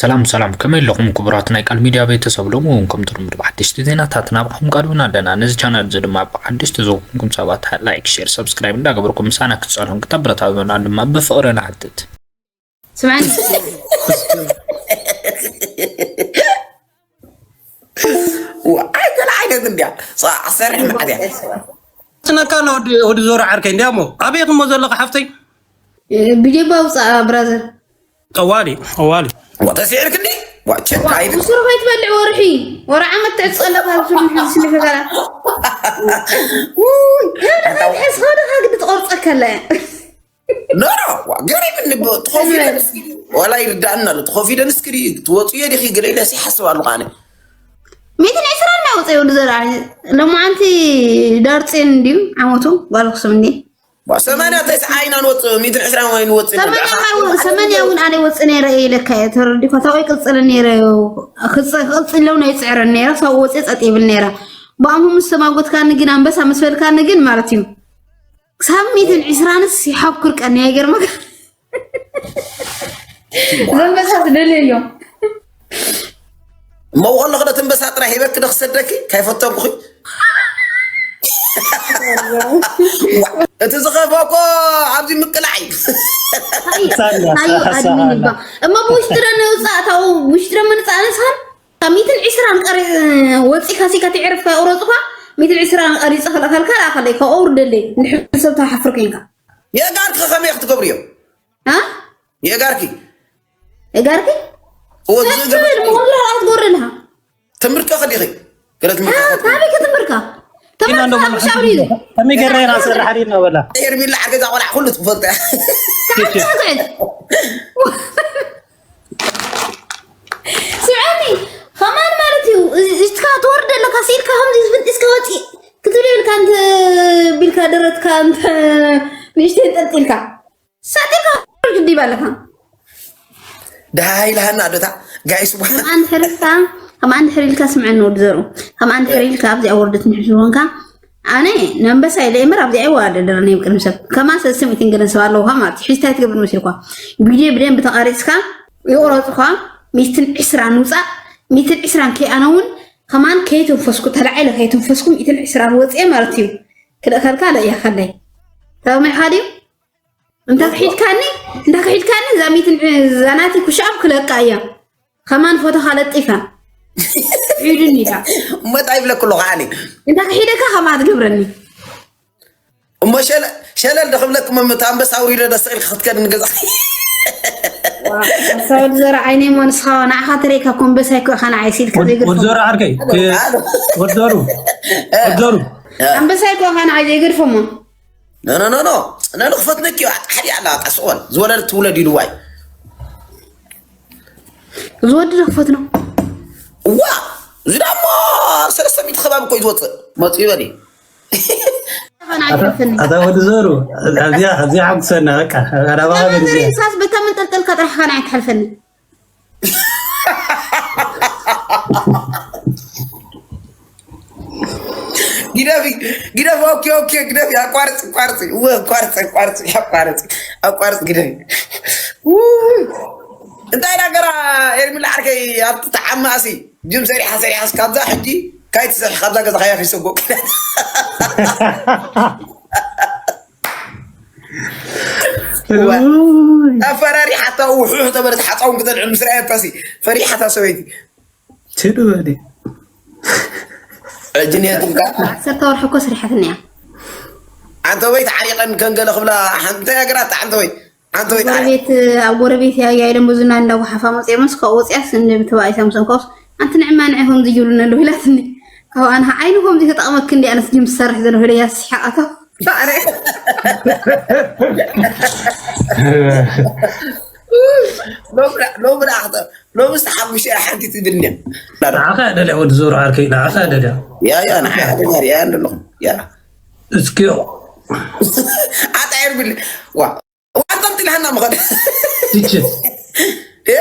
ሰላም ሰላም፣ ከመይ ኣለኹም ክቡራት ናይ ቃል ሚድያ ቤተሰብ? ሎሚ እውን ከምቲ ልሙድ ብሓደሽቲ ዜናታት ናባኹም ቀርብና ኣለና። ነዚ ቻናል እዚ ድማ ብሓደሽቲ ዝኾንኩም ሰባት ላይክ፣ ሼር፣ ሰብስክራይብ እንዳገበርኩም ምሳና ክትጸንሑን ክተበረታትዑና ድማ ብፍቕሪ ንሓትት። ስምዐኒ። ኣይተለ ዓይነት እንድያ ኣሰርሕ ማዕድያ ስነካ ወዲ ዞሮ ዓርከይ እንዲያ እሞ ኣበየት እሞ ዘለካ ሓፍተይ ብጀባ ውፃእ ብራዘር። ጠዋሊ ጠዋሊ ተሲዕርክኒ ቸካ ብስሩ ከይትበልዕ ወርሒ ወረ ዓመት ትዕፀለካ ዝስልፈላ ሕስኻ ደካ ግዲ ትቆርፀከለ ኖኖ ገሪብኒ ተኸፊለ ንስኪ ዋላ ይርዳእና ኣሎ ተኸፊለ ንስኪ ትወፅዮ ዲኺ ገለ ኢለ ይሓስብ ኣለኹ ኣነ ሚትን ዕስራን ናይ ወፀ ወዲ ዘርኣ ሎማዓንቲ ዳርፅን እንድዩ ዓመቱ ጓል ኣክሱም እንዲ ሰማንያ ተስዓ ኢና ንወፅእ ሚትን ዕስራን ወይ ንወፅእ ሰማንያ እውን ኣነ ወፅእ ነይረ እየ ኢለካ እየ ተረዲኮ ታቆይ ቅፅል ነይረ ክፅለው ናይ ፅዕረን ነይረ ሳብ ወፅእ ፀጥ ይብል ነይረ ብኣሙ ምስ ተማጎትካኒ ግን ኣንበሳ ምስ በልካኒ ግን ማለት እዩ ክሳብ ሚትን ዕስራንስ ይሓኩር ቀኒ ኣይገርመካ ዘንበሳ ትደልዮ እዮም እሞ ከለኹ ዶ ትንበሳ ጥራይ ሂበኪ ዶ ክሰደኪ ከይፈተንኩኺ እቲ ዝኸፍኦ እኮ ኣብዚ ምቅላዕ እዩ እሞ ብውሽጢ ዶ ነውፃእ ታው ውሽጢ ዶ ምንፃእ ንስኻን ካብ ሚትን ዕስራን ቀሪ ወፂካ ሲ ከትዕርፍ ከቁረፅኳ ሚትን ዕስራን ቀሪፀ ክልእኸልካ ላእኸለይ ካብ ኣውርደለይ እንድሕር ሰብ ተሓፍር ኮይንካ የጋርኪ ከመይ ክትገብርዮ አ የጋርኪ እጋርኪ ወዚ ትብል ምሁር ኣትጎርልሃ ትምህርቲ ከዲኺ ገለ ትምህርቲ ታበይ ክትምርካ ኢና እንዶ ተምርካ ብሻብሪ ከመይ ገይራ ኢና ሰራሕ ዲና በላ ኤርሚላ ዓርገዛ ቆልዓ ኩሉ ትፈልጠ ትዕድ ስምዐኒ ከማን ማለት እዩ እሽትካ ትወርድ ኣለካ ስኢልካ ከምዚ ዝብል እስከ ወፂ ክትብል ይብልካ እንተ ቢልካ ደረትካ እንተ ንእሽተይ ጠልጢልካ ሳጢልካ ግዲ ባለካ ደሃ ኢልሃና ዶታ ጋይስ ከምኣ እንድሕር ኢልካ ከምኣ እንድሕር ኢልካ ስምዐኒ ወዲ ዘርኡ ከምኣ እንድሕር ኢልካ ኣብዚኣ ወርደት እንድሕር ዝኾንካ ኣነ ነንበሳ ኢለ እምበር ኣብዚኣ ይወዳደር ነይ ቅድሚ ሰብ ከማ ሰለስተ ሚእትን ገለን ሰብ ኣለውካ ማለት እዩ ሕዝታይ ትገብር መሲልኳ ቪድዮ ብደንብ ተቐሪፅካ ይቆረፅኳ ሚትን ዕስራ ንውፃእ ሚትን ዕስራን ከይኣነ እውን ከማን ከይተንፈስኩ ተላዒለ ከይተንፈስኩ ሚትን ዕስራን ወፅኤ ማለት እዩ ክልእከልካ ለእያ ከለይ ተመይካ ድዩ እንተ ክሒድካኒ እንተ ክሒድካኒ እዛ ሚትን እዛ ናቲ ኩሻብ ክለቃ እያ ከማን ፎቶኻ ለጢፋ ሒዱኒ ኢላ እሞ እንታይ ይብለኩ ኣለኹ ኣነ እንተ ክሒደካ ከምኣ ትገብረኒ እሞ ሸለ- ሸለል ዶ ክብለኩም እሞ እቲ ኣንበሳ ኣውሪዶ ደስ ኢልካ ክትከድ ንገዛ ሰበድ ዘረ ዓይነ እሞ ንስኻ ንዓኻ ተረይካ ኮንበሳ ይኮ ኢኻ ንዓይ ሲልካ ዘይገድፎ ወድዞሩ ዓርከይ ወድዞሩ ወድዞሩ ኣንበሳ ይኮ ኢኻ ንዓይ ዘይገድፎ እሞ ኖ ኖ ኖ ኖ ነንኽፈትነኪ ኣጣሓዲ ኣላ ኣጣስቆን ዝወለደት ትውለድ ኢልዋይ ዝወዲ ዶ ክፈትኖ እዋ እዚ ዳሞ ሰለስተ ሚእቲ ከባቢ እኮ እዩ ዝወፅእ መፅኡ ይበል እዩ ፋና ኣይትሕልፈኒ ኣታ ወዲ ዘሩ ኣብዚኣ ኣብዚኣ ሓጉሰና በቃ ኣዳባኻ ገዲዝያ ሳስ በታ መንጠልጠልካ ጥራሕ ፋና ኣይትሕልፈኒ ግደፊ ግደፊ ኦኬ ኦኬ ግደፊ ኣቋርፂ ኣቋርፂ እወ ኣቋርፂ ኣቋርፂ ኣቋርፂ ኣቋርፂ ግደፊ ውይ። እንታይ ዳገራ ኤርሚላ ዓርከይ ኣብቲ ተዓማእሲ ጅም ሰሪሓ ሰሪሓስ ካብዛ ሕጂ ካይትሰርሒ ካብዛ ገዛ ካያ ፊሰጎ ኣፈራሪሓታ ውሑሕ ተበለት ሓፃውን ክተልዕል ምስ ረኣየታሲ ፈሪሓታ ሰበይቲ ትዱ በሊ ሕጂ ንየትልካ ዓሰርተ ወርሒ እኮ ስሪሓትኒ እያ ኣንተ ወይ ተዓሪቐን ከንገለ ክብላ ሓንቲ ሃገራት ኣንተ ወይ ኣንተ ወይ ተዓሪቐ ጎረቤት ኣብ ጎረቤት ያያ ኢሎም ብዙና እንዳጓሓፋ መፅኦምስ ካብ ወፅያስ ንብተባኢሳ ምሰንኮስ ኣንቲ ንዕማ ንዕኹም ዝጅብሉና ኣለዉ ኢላትኒ ካብ ኣንሃ ዓይንኹም ዘይተጠቕመክ እንዲ ኣነስ ጅም ዝሰርሕ ዘሎ ህለያ ስሓቓቶ ሳዕረ ሎሚ ዳ ኣኽተ ሎሚ ዝተሓጉሸ ሓንቲ ትብል እንድያ ንዓኻ ደልያ ወዲ ዞሮ ዓርከይ ንዓኻ ደልያ ያ ያ ንዓይ ሓደጋ ሪኣ ኣለኹ ያ እስኪዮ ኣጣየር ብል ዋ ዋንተም ትልሃና ምኸደ ትችል እ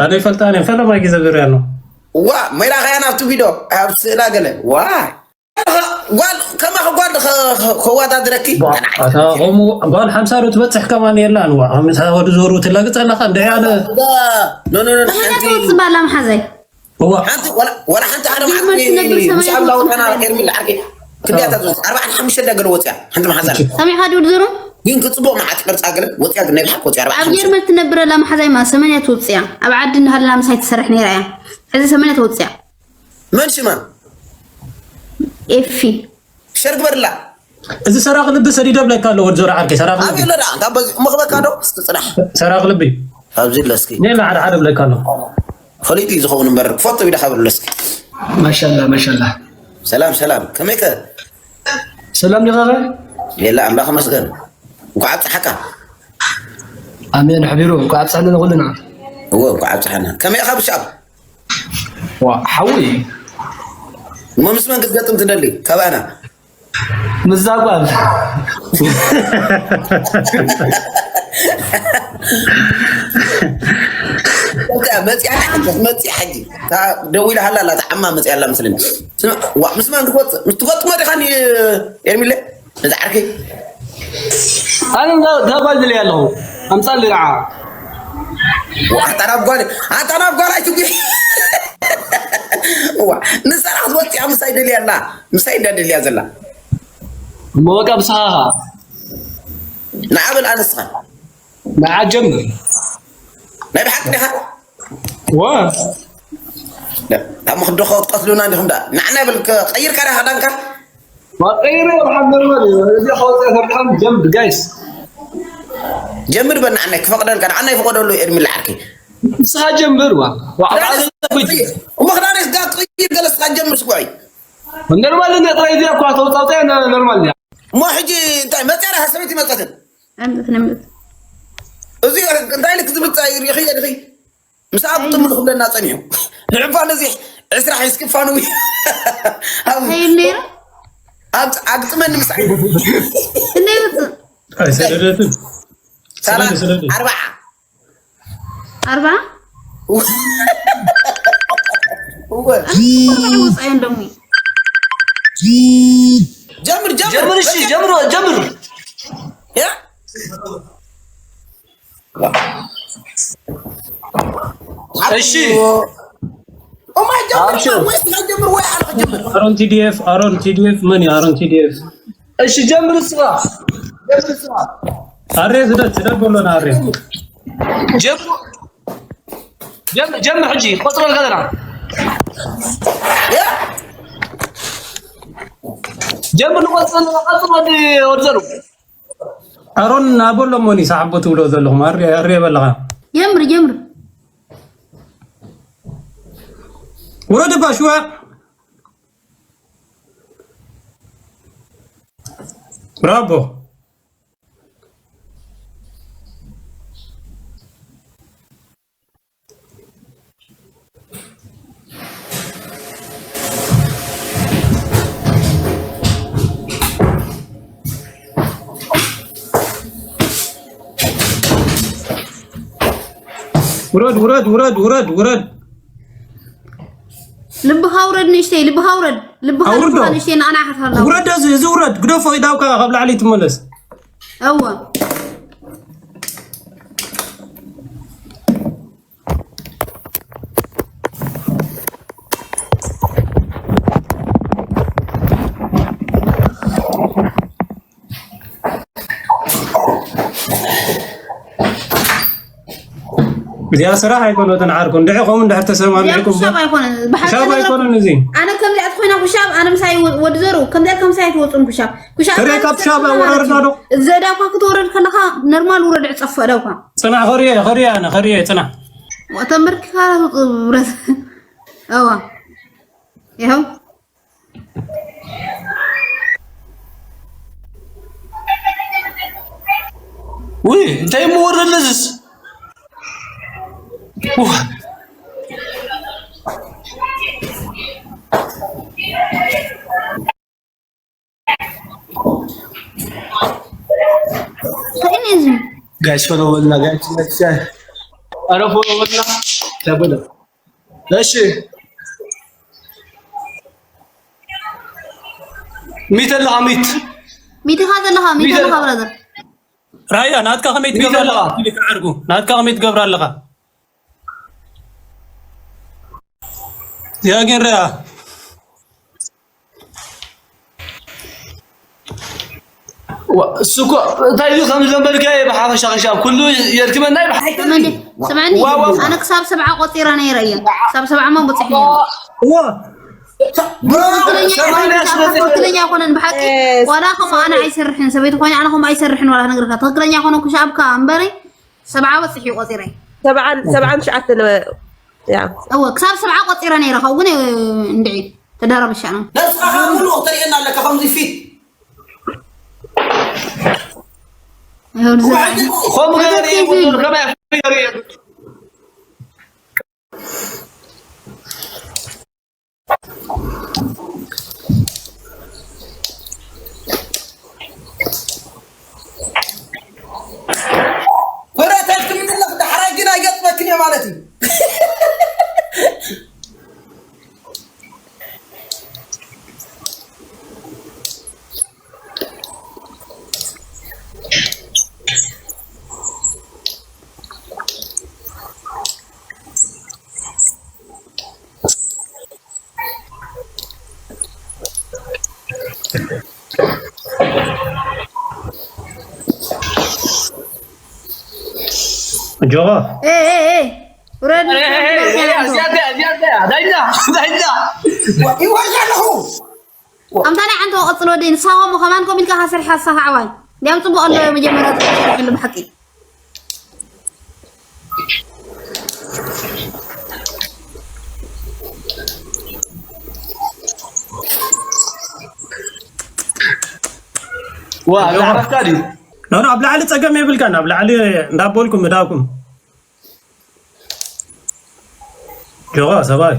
ኣነ ይፈልጣ እኔ ፈለማ ግዜ ገሪያ ነው ዋ መይራ ኸያ ናብቱ ቪዶ ኣብ ስእላ ገለ ዋ ጓል ከማኺ ጓል ከ-፣ ከ-፣ ከዋዳድረኪ? ዋ፣ ኣታ ከምኡ ጓል ሓምሳ ዶ ትበጽሕ ከማን የላን። ዋ፣ ሓምሳ ወዲ ዞሩ ትላግጽ ኣለኻ። እንደ ያለ ኖ፣ ኖ፣ ኖ፣ ኖ፣ መን ሓንቲ ትወጽእ ባላ መሓዛይ? እዋ። ሓንቲ ወላ፣ ወላ ሓንቲ ሓደ መዓልቲ ኣርባዕተ ሓንቲ ትነብር ሰማይ ምስ ኣብላ ወጣና ትወጽእ ኤርሚላ ዓርኪ። ክንደይ እታ ትወጽእ? ኣርባዕተ ሓሙሽተ ገለ ወጽያ። ሓንቲ መሓዛይ። ሰሚዕኻ ድዩ ዝሩ? ግን ክጽቡቕ መዓት ቅርጻ ገለ ወጽያ፣ ግን ናይ ብሓቂ ወጽያ ኣርባዕተ ኣብ ሓሙሽተ። ጀርመን ትነብር ኣላ መሓዛይ ማ ሰማንያ ትወጽያ። ኣብ ዓዲ እናሃለና ምሳይ ትሰርሕ ነይራ እያ። ሕዚ ሰማንያ ትወጽያ። መን ሽማ? ኤፊ። ሸር ግበርላ። እዚ ሰራቕ ልቢ ሰዲደ ብለካ ኣሎ፣ ወዲ ዞራ ዓርከይ፣ ሰራቕ ልቢ። ኣበይ ኣሎ ደኣ? እንታይ በዚ መኽበካ ዶ? እስኪ ጽናሕ። ሰራቕ ልቢ። ኣብዚ ኣሎ እስኪ። ኔላ ሓደ ሓደ ብለካ ኣሎ። ፈሊጡ እዩ ዝኸውን እምበር፣ ክፈቱ ኢለ ካብ ኣሎ እስኪ። ማሻላ፣ ማሻላ። ሰላም፣ ሰላም። ከመይከ? ሰላም ዲኻ ኸ? ሌላ ኣምላኽ ይመስገን። እንኳዕ ኣብጽሓካ። ኣሜን፣ ሓቢሩ። እንኳዕ ኣብጽሓና ንኹልና። እወ፣ እንኳዕ ኣብጽሓና። ከመይ ኢኻ ብሻብ? ዋ፣ ሓዊ። እሞ ምስ መን ክትገጥም ትደሊ? ካባና? ምስዛ ጓል። በቃ፣ መጽያ፣ መጽያ ሕጂ። እታ ደዊላ ሃላ ኣላ፣ እታ ዓማ መጽያ ኣላ መስለኒ። ስማ፣ ዋ፣ ምስ መን ክትወጽእ? ምስ ትገጥሞ ዲኻ ኒ-፣ ኤርሚለ? ነዚ ዓርከይ? ኣነ እንዳ፣ እንዳ ጓል ደልየ ኣለኹ። ኣምጻሊ ንዓ። ዋ፣ ኣታ ናብ ጓል፣ ኣታ ናብ ጓል ኣይትጉ። ዋ፣ ንሳ ክትወጽእ እያ፣ ምሳይ ደልያ ኣላ። ምሳይ እንዳ ደልያ ዘላ። እሞ በቃ ብስኻ ኸኣ። ንዓ በል ኣነስኻ። ንዓ ጀምር። ናይ ብሓቂ ዲኻ? ወ። ካብ መኽደኾ ክትቀትሉና እንዲኹም ደኣ። ንዓና ይበል፣ ቀይርካ ዲኻ ዳንካ? ዋ፣ ቀይረ፣ ብሓቂ ኖርማል እዩ። እዚ ከወፅእ ፈርድሓን ጀምር፣ ጋይስ። ጀምር በል ንዓና፣ ክፈቕደልካ፣ ንዓና ይፍቐደሉ ኤርሚላ ዓርከይ። ንስኻ ጀምር፣ ዋ። ዋ፣ ኣብ ዓለም እኮ እዩ። እሞ ክዳነስ ዳ ትቕይር ገለ ንስኻ ጀምር ስጉዐይ። ኖርማል እንደ ጥራይ እዚኣ እኳ ተውፃውፃ ኖርማል እያ። እሞ ሕጂ እንታይ መፅያ ዳ ሰበይቲ መፀትን? ኣምፅእትን፣ ኣምፅእትን። እዚ እንታይ ኢልክ ዝብል ፃ-፣ ሪኺ፣ ሪኺ? ምስ ኣብ ጥሙን ክብለና ጸኒሑ። ንዕባ ነዚ ዕስራ ሒዝኪ ፋንዊ። ኣብ፣ እንታይ ኢሉ ነይሩ? ኣብ ኣግጥመኒ ምስ ዓይኑ። እንታይ ይውፅእ? ኣይሰደደትን። ሰላ-፣ ሰደደ፣ ሰደደ። ኣርባዓ። ኣርባዓ? እወ። ኣርባዓ ይወፅእ እዮም ደሞ። ጀምር፣ ጀምር። ጀምር፣ እሺ፣ ጀምር፣ ጀምር። ያ? እሺ። ኦ ማይ ጋድ፣ አብሽር። ወይስ ላጀምር ወይ አላጀምር? ኣሮን ቲ ዲ ኤፍ፣ ኣሮን ቲ ዲ ኤፍ፣ መን እዩ ኣሮን ቲ ዲ ኤፍ? እሺ፣ ጀምር እስኻ። ጀምር እስኻ። ኣሬ ስደድ፣ ስደድ በሎና ኣሬ። ጀምር። ጀምር፣ ጀምር ሕጂ፣ ቆጽረልካ ዘለና። ያ? ጀምር፣ ንቆጽረልካ፣ ቀጽል ወዲ፣ ወዲ ዘሩ። ኣሮን ናበሎ ሞኒ ሰዓቦ ትብሎ ዘለኹም ኣሪ-፣ ኣሪ የበለኻ። ጀምር፣ ጀምር። ውረድ እባ ሽዋ። ብራቮ። ውረድ፣ ውረድ፣ ውረድ፣ ውረድ፣ ውረድ። ልብኻ ውረድ ንእሽተይ፣ ልብኻ ውረድ። ልብኻ፣ ኣውርዶ። ልብኻ ንእሽተይ ንኣና ሓሳብ ኣለዎ። ውረድ፣ እዚ፣ እዚ ውረድ። ግደፎ ኢዳውካ ካብ ላዕሊ ትመለስ። እወ። እዚኣ ስራሕ ኣይኮነትን ዓርኩ። እንድዒ ከምኡ እንድሕር ተሰማሚዕኩም እዚኣ ኩሻብ ኣይኮነን። ብሓቂ ክሻብ ነገር ኣይኮነን እዚ። ኣነ ከምዚኣ ትኾይና ኩሻብ፣ ኣነ ምሳይ ወ-፣ ወዲ ዘሩ፣ ከምዚኣ ከምሳይ ኣይትወፁን ኩሻብ። ኩሻብ ተረይ ኣነ ካብ ክሻብ ክሳብ ኣወራርዳ ዶ? ዘዳኳ ክትወርድ ከለኻ ኖርማል ውረድ ዕፀፎ እዳውካ። ጽናሕ፣ ኸርየ፣ ኸርየ፣ ኣነ ኸርየ፣ ጽናሕ። ተንበርኪኻ ብረት። እዋ። ይኸው። ውይ፣ እንታይ እሞ ወረደ እዚስ? ውህ። እንታይ እዩ እዚ? ጋይስ፣ ፎሎ በሉና፣ ጋይስ፣ ጋይስ፣ ጋይስ። ኧረ ፎሎ በሉና። ተበለ። እሺ። ሚት ኣለኻ ሚት። ሚት ኢኻ ዘለኻ፣ ሚት ኣለኻ ብራዘር። ራያ ናትካ ከመይ ትገብራ ኣለኻ? ዓርጉ ናትካ ከመይ ትገብራ ኣለኻ? ያ ግን ራያ እሱ እኮ እንታይ እዩ ከም ዘንበልካ እየ ብሓፈሻ ከሻብ ኩሉ የርክበና እዩ ብሓቂ ስምዕኒ ኣነ ክሳብ ሰብዓ ቆፂረ ነይረ እየ ክሳብ ሰብዓ ማ በፅሕ ነይረ ትክክለኛ ኣይኮነን ብሓቂ ዋላ ከምኡ ኣነ ኣይሰርሕን ሰበይቲ ኮይነ ኣነ ከምኡ ኣይሰርሕን ዋላ ክነግርካ ትክክለኛ ኮነ ኩሻብካ እምበሪ ሰብዓ በፅሕ እዩ ቆፂረ ሰብዓን ትሽዓተን እወ ክሳብ ሰብዓ ቆፂረ ነይረ ከው ግን እንድዒ ተዳረበሻ ነው ነስኻ ሙሉ ተርእየና ኣለካ ከምዚ ፊት ከምኡ ገለ ከመይ ፍረታት ክምንለኽ ዳሕራይ ግን ኣይገጥመክን እየ ማለት እዩ ጆባ ውረድ ዳኛ ዳኛ ይወርድ ኣለኹ ከምታ ናይ ዓንተ ቀፅሎ ደይ ንስኻ ከምኡ ከማን ከም ኢልካ ካሰርሕ ኣሳኻ ዓባይ እንዲያም ፅቡቅ ኣሎ መጀመርያ ተሰርሕሉ ብሓቂ ዋ ዛዕረፍካ ድዩ ኖ ኣብ ላዕሊ ፀገም የብልካን ኣብ ላዕሊ እንዳበልኩም እዳኩም ጆባ ሰባይ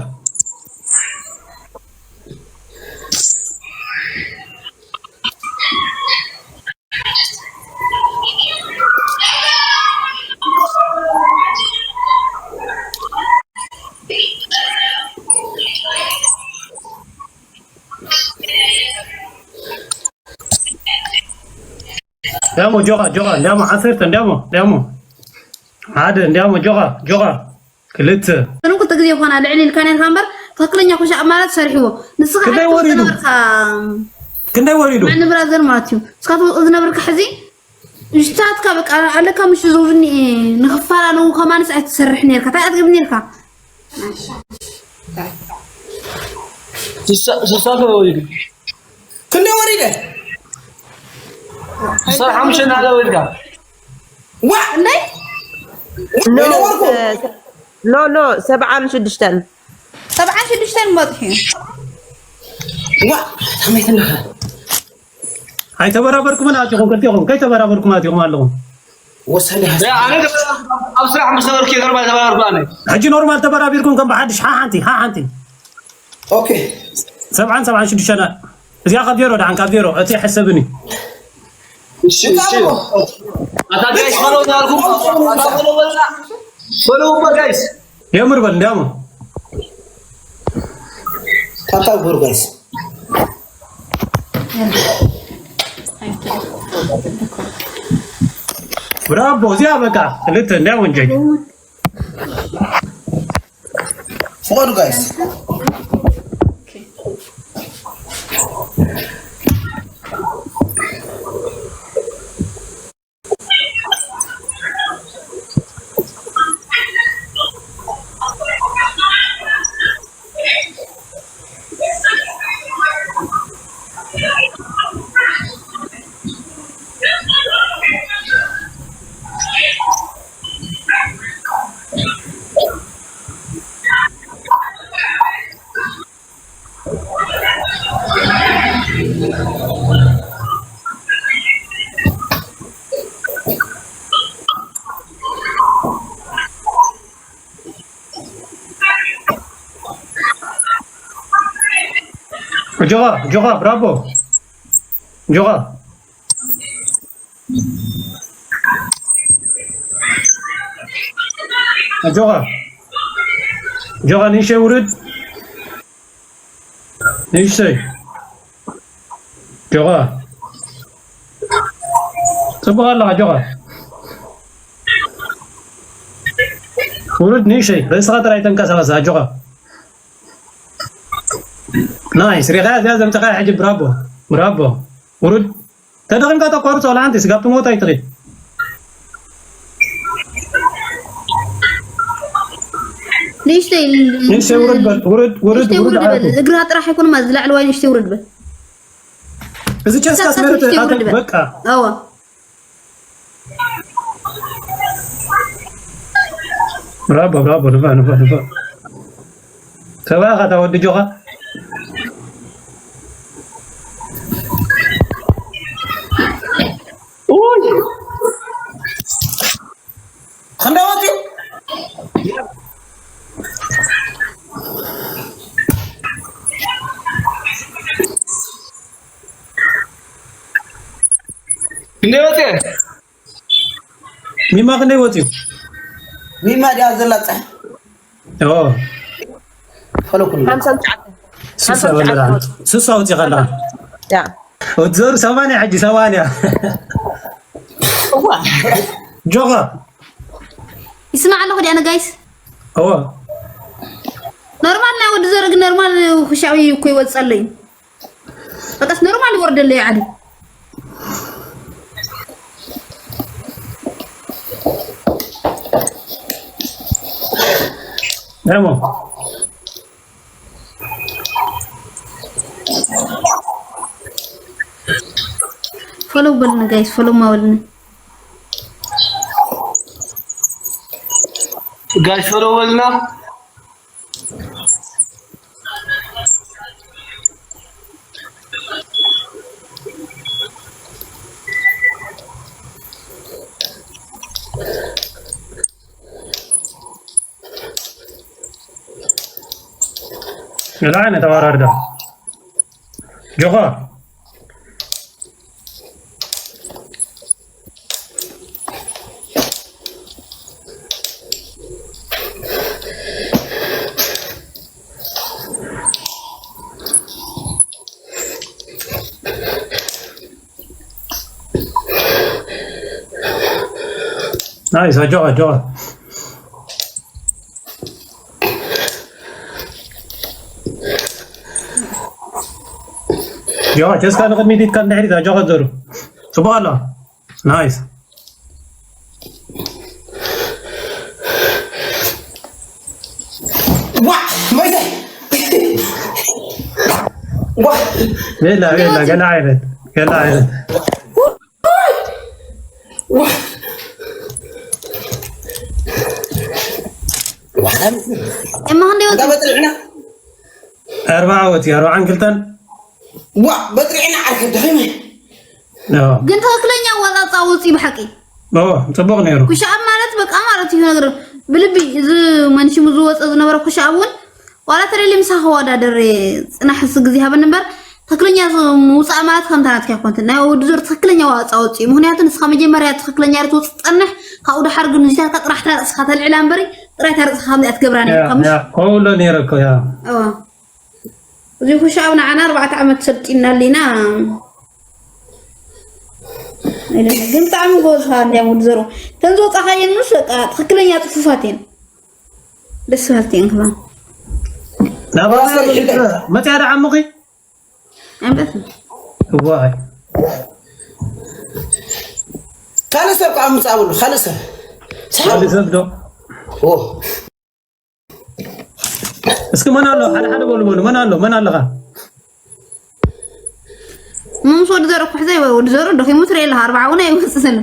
እንዲያሞ ጆኻ ጆኻ እንዲያሞ ዓሰርተ እንዲያሞ እንዲያሞ ሓደ እንዲያሞ ጆኻ ጆኻ ክልተ እኑ ክልተ ግዜ ይኾና ልዕሊ ኢልካ ነርካ እምበር ትክክለኛ ኩሻ ማለት ሰሪሕዎ ንስኻ ክንደይ ወሪዱ? ክንደይ ወሪዱ ንብራዘር ማለት እዩ እስካትኩም ዝነብርካ ሕዚ ምሽታትካ በቃ ኣለካ ምሽ ዝውኒ ንክፈላለው ከማንስ ኣይትሰርሕ ነርካ እንታይ ኣትገብር ነርካ ስሳ ወሪዱ ክንደይ ወሪደ ሰብዓ ሓሙሽተ እናለ ወሪድካ ዋ እንዴ ኖ ኖ ሰብዓን ሽዱሽተን ሰብዓን ሽዱሽተን በፅሑ እዩ ዋ ከመይ ትነኸ ኣይተበራበርኩምን ኣቲኹም ክልቲኹም ከይተበራበርኩም ኣቲኹም ኣለኹም ወሳኒ ኣነ ኣብ ስራሕ ምስ ነበርኩ ኖርማል ተበራበርኩ ኣነ ሕጂ ኖርማል ተበራቢርኩም ከም ብሓድሽ ሓ ሓንቲ ሓ ሓንቲ ኦኬ ሰብዓን ሰብዓን ሽዱሽተን እዚኣ ካብ ዜሮ ደሓን ካብ ዜሮ እቲ ይሕሰብኒ እሺ እሺ ኣታ ጋይስ ፈሎ ናልኩም ፈሎ በልና ፈሎ እኮ ጋይስ የምር በል እንዲያሞ ታታ ጉር ጋይስ ብራቦ እዚኣ በቃ ክልተ እንዲያሞ እንጀይ ፍቐዱ ጋይስ ጆኻ ጆኻ ብራቦ ጆኻ ጆኻ ጆኻ ንእሽተይ ውርድ ንእሽተይ ጆኻ ጽቡቕ ኣለኻ ጆኻ። ውርድ ንእሸይ ርእስኻ ጥራይ ተንቀሳቐስ ኣጆኻ። ናይስ ሪኻ እዚኣ ዘምጽኻ ሕጂ ብራቦ ብራቦ። ውርድ ተደኺምካ ተቋርጾ ለሓንቲ ስጋብ ትሞት ኣይትኺድ። ንእሽተይ ንእሽተይ ውርድ በል ውርድ ውርድ ንእሽተይ ውርድ ውርድ በል። ዓርኩ። እግርኻ ጥራሕ ኣይኮነ ማለት ዝላዕለዋይ ንእሽተይ ውርድ በል። እዚ ቸስካ ቸስካ ስመረት ትሽቲ ውርድ በል። በቃ ኣዋ ብራቦ ብራቦ ንፋ ንፋ ንፋ። ተባኻ ተወዲ ጆኻ። ክንደይ ወፂኡ? ክንደይ ወፂኡ? ሚማ ክንደይ ወፂኡ? ሚማ ድያ ዘላ ፀሕ ኦ ፈለኩሉ ሓምሳ ትሽዓተ ስሳ ወለላ ስሳ ወፂኻ ኣለኻ። ያ ወትዘሩ ሰማንያ ሕጂ ሰማንያ እዋ ጆኻ ይስማዕ ኣለኹ ዲኣነ ጋይስ። እዎ ኖርማል ናይ ወዲ ዘርግ ኖርማል ኩሻዊ እኮ ይወፅእ ኣሎ እዩ። በቃስ ኖርማል ይወርደለይ ዓዲ። ደሞ ፎሎ በልኒ ጋይስ፣ ፎሎ ማበልኒ። ጋሽ ፈለወልና ገለ ዓይነት ኣወራርዳ ጆኻ ናይስ ኣጆኻ ኣጆኻ ጆኻ ቸስካ ንቕድሚት ኢድካ ንድሕሪት ኣጆኻ ዘሩ ጽቡቕ ኣሎ ናይስ ዋ መይተ ዋ ቤላ ቤላ ገለ ዓይነት ገለ ዓይነት ዋ እማ ክንደይ ወፂ በጥርዕና ኣርባዓ ወፂ ኣርባዓን ክልተን ዋ በጥርዕና ዓርከ ደኺመ ኦ ግን ትኽክለኛ ኣወፃፃ ወፂ ብሓቂ ኦ ጽቡቕ ነይሩ ኩሻብ ማለት በቃ ማለት እዩ ነገር ብልቢ እዚ መንሽሙ ዝወፀ ዝነበረ ኩሻብ እውን ዋላ ተደሊ ምሳ ከወዳደር ፅናሕ ስ ግዜ ሃበኒ እምበር ትክክለኛ ምውፃእ ማለት ከምታ ናትካ ይኮንትን ናይ ወዲ ዞር ትክክለኛ ዋፃ ወፂ ምክንያቱ ንስካ መጀመርያ ትክክለኛ ርትውፅ ትፀንሕ ካብኡ ድሓር ግን እዚታትካ ጥራሕ ተራእስካ ተልዕላ እምበሪ ጥራይ ተርእስካ ከምዚኣ ትገብራ ነርካ ምሽ ከውሎ ነይረ እኮ ያ እዋ እዚ ኩሻብ ንዓና ኣርባዕተ ዓመት ሰልጢና ኣሊና ግን ብጣዕሚ ጎዝካ እንዲያም ወዲ ዘሩ ተን ዝወፃካየን ምስ በቃ ትክክለኛ ፅፉፋት እየን ደስ በሃልቲ እየን ክባ ናባና መፅያ ዳ ዓሙኺ ኣንበት እዋይ ካልእ ሰብ ከዓ ምፃእ ብሉ ካልእ ሰብ ካልእ ሰብ ዶ ኦ እስኪ መን ኣሎ ሓደ ሓደ በሉ በሉ መን ኣሎ መን ኣለኻ ምስ ወዲ ዘሩ ኩሕዘ ወዲ ዘሩ ደኺሙ ትርኢ ኣለካ ኣርባዓ እውን ኣይወፅእ ዘሎ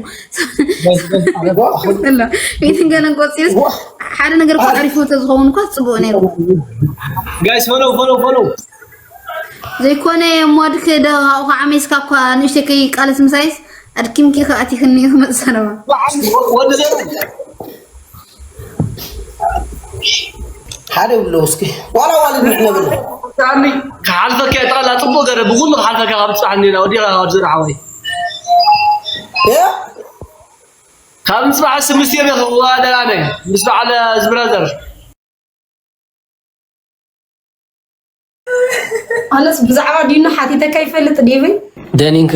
ኣሎ ቤትን ገለን ቆፂርስ ሓደ ነገር እኮ ዓሪፉ ተዝኸውን እኳ ፅቡቅ ነይሩ ጋይስ ፈለው ፈለው ፈለው ዘይኮነ ሞድክ ደሃው ዓሜስካ እኳ ንእሽተይ ከይቃለስ ምሳይስ ኣድኪምኪ ከኣቲክኒ ክመፅእ ሰለማ ወዲ ዘሩ ሓደ ብሎ እስኪ ዋላ ዋላ ንሕነ ብሎ ብጣዕሚ ክሓልፈካ እየ ጠቕላ ፅቡቅ ገረ ብኩሉ ክሓልፈካ ካብ ፅባሕ እንዲና ወዲኻ ካብ ዝርሓወይ ያ ካብ ምፅባሕ ስምስት የበ ክዋደራነ ምስ በዓል ዝብረዘር ኣነ ብዛዕባ ዲኑ ሓቲተካ ይፈልጥ ዴቭ? ደኒን